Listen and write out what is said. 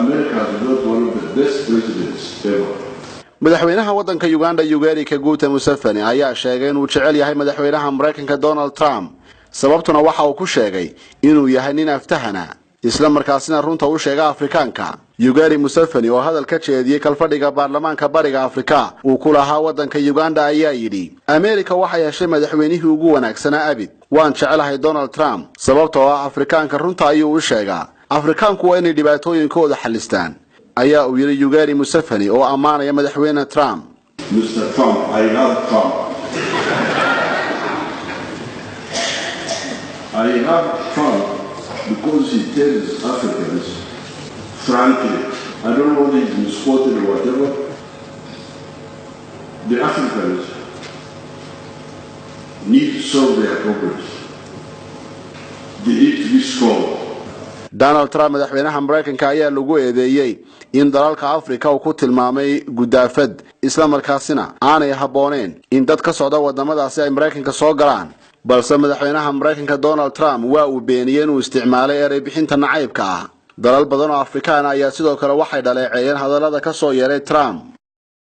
America has got one of the best presidents ever. Madaxweynaha waddanka Uganda, Yoweri Kaguta Museveni, ayaa sheegay inuu jecel yahay madaxweynaha Maraykanka Donald Trump. Sababtuna waxa uu ku sheegay inuu yahay nin aftahana, isla markaasina runta u sheega Afrikaanka. Yoweri Museveni oo hadal ka jeediyey kalfadhiga baarlamaanka Bariga Afrika uu ku lahaa waddanka Uganda ayaa yidhi: "Ameerika waxay heshay madaxweynihii ugu wanaagsanaa abid. Waan jecelahay Donald Trump, sababtoo ah Afrikaanka runta ayuu u sheegaa. Afrikaanku waa inay dhibaatooyinkooda xallistaan," ayaa uu yidhi Yoweri Museveni oo ammaanaya madaxweyne Trump. Mr. Trump, I love Trump. I love Trump because he tells Africans frankly, I don't know whether he's misquoted or whatever, the Africans need to solve their problems. They need to be strong. Donald Trump, madaxweynaha Maraykanka, ayaa lagu eedeeyey in dalalka Afrika uu ku tilmaamay gudaafad, isla markaasina aanay habbooneen in dad ka socda wadamadaasi ay Maraykanka soo galaan. Balse madaxweynaha Maraykanka Donald Trump waa uu beeniyey inuu isticmaalay erey bixinta nacaybka ah. Dalal badan oo Afrikaan ayaa sidoo kale waxay dhaleeceeyeen hadallada ka soo yeeray Trump.